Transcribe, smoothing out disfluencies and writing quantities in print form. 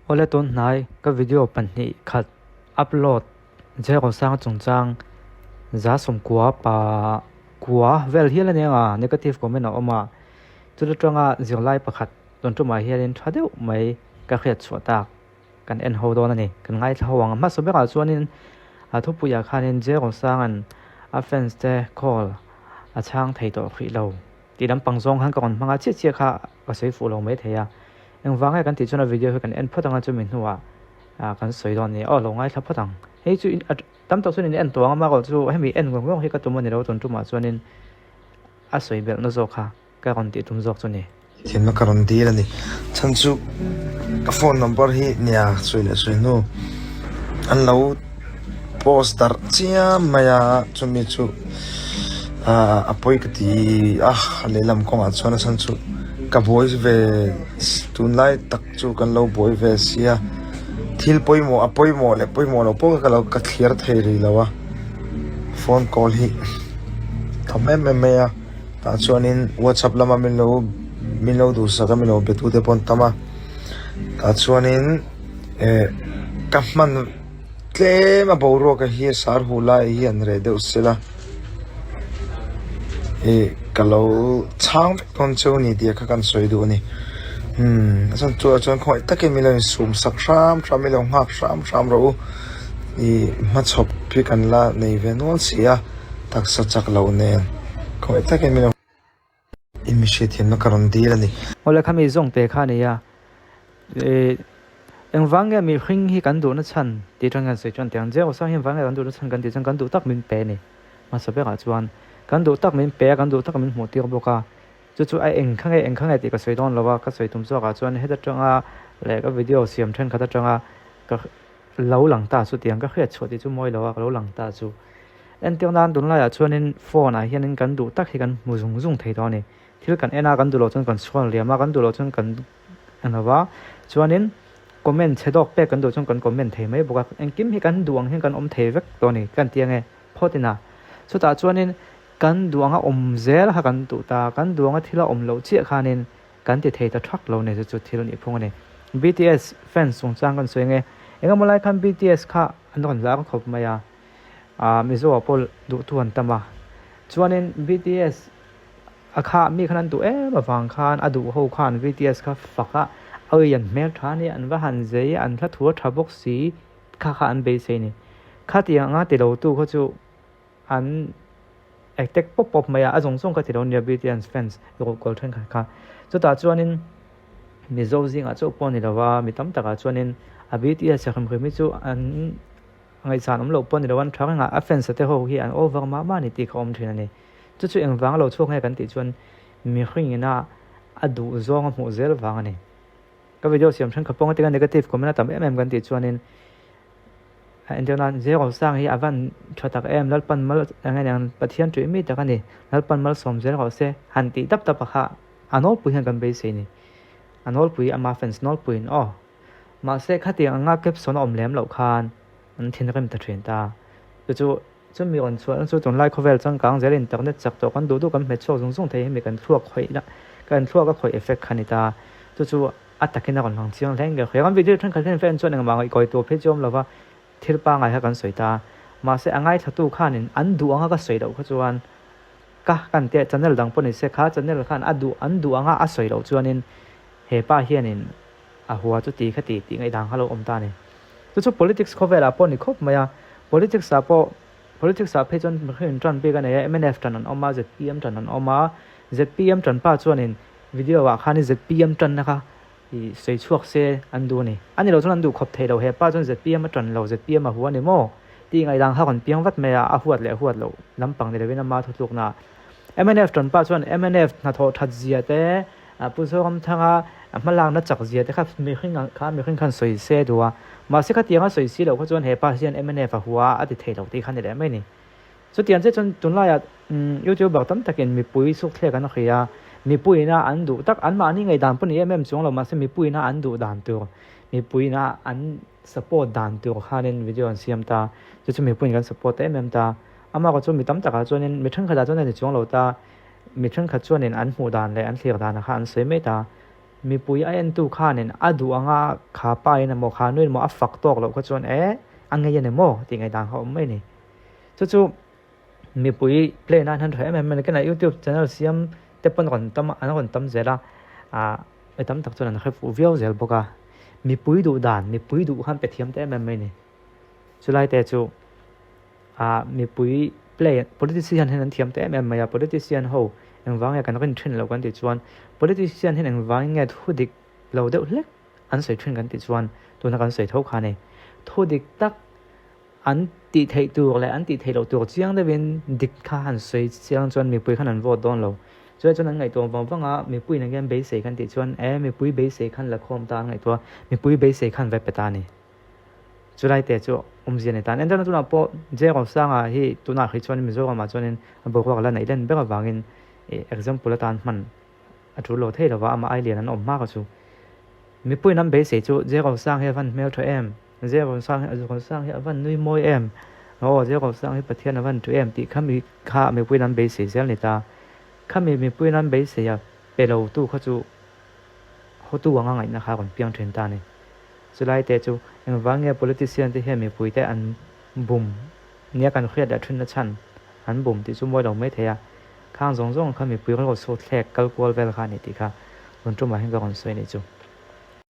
Awle tun hnai ka video pahnih khat upload Zerosanga chungchang 90 pa kua vel hial ania nga negative comment a awm a, chuta tanga zirlai pakhat tun tumah hianin tha deuh mai ka hriat chhuah tak kan en ho dawn a ni, kan ngaithla ho ang. Hmasa berah chuanin a thupuiah khanin Zerosanga'n a fans te call a chhang thei tawh hrih lo. Tih lampang zawng khan ka rawn hmang a, chiah chiah kha ka sawi fuh lo maithei a. Engvang nge kan tih chuan a video hi kan en phawt ang a, chumi hnuah kan sawi dawn a ni. Aw lo ngaithla phawt ang. Hei chu tam tak chuan in en tawh ang a, amaherawh chu hemi en ngawr ngawr hi ka tum a ni lo, tun tumah chuanin a sawi belhna zawk kha ka rawn tih tum zawk chu a ni. Thiamna ka rawn dil a ni. Chhan chu ka phone number hi nia sawi leh sawi hnu an lo post darh chiam mai a, chumi chu a pawi ka ti a, lehlam kawngah chuan a chhan chu ka buai ve tunlai tak chu kan lo buai ve sia, thil pawimawh a pawimawh leh pawimawh loh pawh ka lo ka thlir thei rih lo a, phone call hi tam em em mai a. Tah chuanin whatsapp lama min lo min lo duhsak a min lo be tute pawh an tam a tah chuanin eh ka hman tlem a boruak a hi sar huh lai hi an reh deuh sela ih ka lo chhang vek dawn cheu a ni tih kha kan sawi duh a ni umm a chuan chuan chuan khawngaih takin min lo insum sak hram hram min lo nghak hram hram rawh u ih hmachhawp hi kan la nei ve nual si a. Taksa chak loh nen khawngaih takin min lo in mi hriatthiamna ka rawn dil a ni. Awle khami zawng te kha a ni a, ih engvang nge mihring hi kan duhna chhan tih atang hian sawi chuan tiang zeuh sang hi engvang nge kan duhna chhan kan tih chuan kan duh tak min pe a ni. Hmasa berah chuan kan duh tak min pe a, kan duh tak min hmuh tir bawk a, chu chu a eng kha nge eng kha nge tih ka sawi dawn lo a, ka sawi tum zawkah chuan heta tanga leh ka video siam thenkhat atanga ka lo lang ta chu tiang ka hriat chhuah tih chu mawi lo a, ka lo lang ta chu. Entir nan tunlaiah chuanin phone ah hianin kan duh tak hi kan hmu zung zung thei tawh a ni. Thil kan en a, kan duh loh chuan kan chhuan liam a, kan duh loh chuan kan en lo va, chuanin comment chhe dawk pek kan duh chuan kan comment thei mai bawk a, engkim hi kan duh ang hian kan awm thei vek tawh a ni kan ti ange phawt ina. Chutah chuanin kan duh anga awm zel kha kan duh ta, kan duh anga thil a awm loh chiah khanin kan ti thei ta thak lo ni chu chu thil nih phung a ni. BTS fans chungchang kan sawi ange, engemaw lai khan BTS kha an rawn lar khawp mai a. Ah Mizo ah pawh duh tu an tam a, chuanin BTS a kha mi khan an duh em avang khan a duh ho khan BTS kha fak a, awi an hmel tha a nia, an va han zei a, an hla thu a tha bawk si kha kha an beisei a ni. Khatiang anga ti lo tu kha chu an attack pawp pawp mai a, a zawng zawng kha ti lo nia BTS fans ruhkawl thenkhat kha. Chutah chuanin Mizo zingah chauh pawh a ni lo va, mi tam takah chuanin a BTS hrim hrim hi chu an Ngaihsan awm loh pawh ni lo an tha reng a, a fans te ho hi an over mah mah a ni tih kha awm thin a ni. Chu chu engvang a lo chhuak nge kan tih chuan mihring ina a duh zawng a hmuh zel vang a ni. Ka video siam thenkhat pawh ngatinga negative comment a tam em em kan tih chuanin a entir nan zero sang hi a van tha tak em Lalpan mal eng eng Pathian tuih mi tak a ni Lalpan malsawm zel rawh se han tih dap dap a kha a nawlpui hian kan beisei a ni. A nawlpui ama fans nawlpuiin aw. Mahse khatiang anga caption a awm lem loh khan an thinrim ta thin ta. Chu chu chumi rawn chhuahna chu tunlai khawvel changkang zel internet chak tawh kan duh duh kan hmet chhuak zung zung thei hi mi kan thluak khawih na kan thluak a khawih effect kha ni ta. Chu chu a takin a rawn lang chiang hle nge hria. Kan video thenkhat hian fan chuan engmah ngaihkawi tur phei chu awm lova thil pangngai kha kan sawi ta. Mahse a ngaithlatu khanin an duh anga ka sawi loh kha chuan ka kan tia channel dang pawh ni se kha channel khan a duh an duh anga a sawi loh chuanin he pa hianin a hua chu ti kha ti tih ngaihdan kha lo awm ta a ni. Chu chu politics khawvelah pawh a ni khawp mai a, politics ah pawh politics ah phei chuan mihring in tan bik a nei a, mnf tan an awm a, zpm tan an awm a, zpm tan pa chuanin video ah khan zpm tanna kha ih sawi chhuak se an duh a ni. A ni lo chuan an duh khawp thei lo, he pa chuan zpm a tan lo, zpm a hua a ni maw tih ngaihdan kha rawn piang vat mai a, a huat leh huat loh lampang ni lovin ama thutlukna ah. Mnf tan pa chuan mnf hnathawh that zia te Pu Zoramthanga hmalakna chak zia te kha mihring ang kha mihring khan sawi se duh a, mahse khatiang a sawi si loh kha chuan he pa hian mnf a hua a ti thei lo tih kha ni leh mai a ni. Chutiang chiah chuan tunlaiah youtuber tam takin mipui sukthlek an hria a, mipuiina an duh tak anmahni ngaihdan pawh ni em em chuang lo mahse mipuiina an duh dan tur, mipuiina an support dan tur khanin video an siam ta, chu chu mipuiin kan support em em ta. Amaherawhchu chu mi tam takah chuanin mi thenkhatah chuan a ni chuang lo ta. Mi thenkhat chuanin an hmuh dan leh an thlir danah kha an sawi mai ta. Mipui a entu khanin a duh anga kha pa in emaw kha nu in emaw a fak tawk loh kha chuan e a ngei a ni maw tih ngaihdan kha a awm mai a ni. Chu chu mipui play nan hian tha em em a ni. Kena youtube channel siam te pawn rawn tam an rawn tam zel a, ah mi tam tak chuan an hre fuh viau zel bawk a. Mipui duh dan mipui duh khan pe thiam ta em em mai a ni. Chulai te chu ah mipui play politician hian an thiam ta em em mai a, politician ho engvang nge kan rin thin loh kan tih chuan politician hian engvangin nge thu dik lo deuh hlek an sawi thin kan tih chuan tuna kan sawi tho kha a ni. Thu dik tak an tih theih tur leh an tih theih loh tur chiang deuhin dik kha han sawi chiang chuan mipui khan an vote dawn lo. Chuai chuan an ngaihtuah vang vang a, mipui in engem beisei khan tih chuan e mipui beisei khan la khawm ta an ngaihtuah a, mipui beisei khan ve pe ta a ni. Chulai te chu awmzia ni tan. Entirna tunah pawh J Rosanga hi tunah hrih chuan Mizoramah chuanin a boruak la neih len ber avangin example atan hman a tul lo thei lova, amah ai lian an awm hma kha chu. Mipuiin an beisei chu J Rosang hi a van hmel tha em, J Rosang hi Rosang hi a van nui mawi em, aw J Rosang hi Pathian a van tu em tih kha mi kha mipuiin an beisei zel ni ta. Khami mipuiin an beisei a pe lo tu kha chu hotu anga ngaihna kha a rawn piang thin ta a ni. Chulai te chu engvang nge politician te hian mipui te an bum nia kan hriat leh thinna chhan an bum tih chu mawi lo mai thei a, khang zawng zawng kha mipui rawn sawt thlek kal kual vel kha a ni tih kha rawn tumah hian ka rawn sawi a nih chu.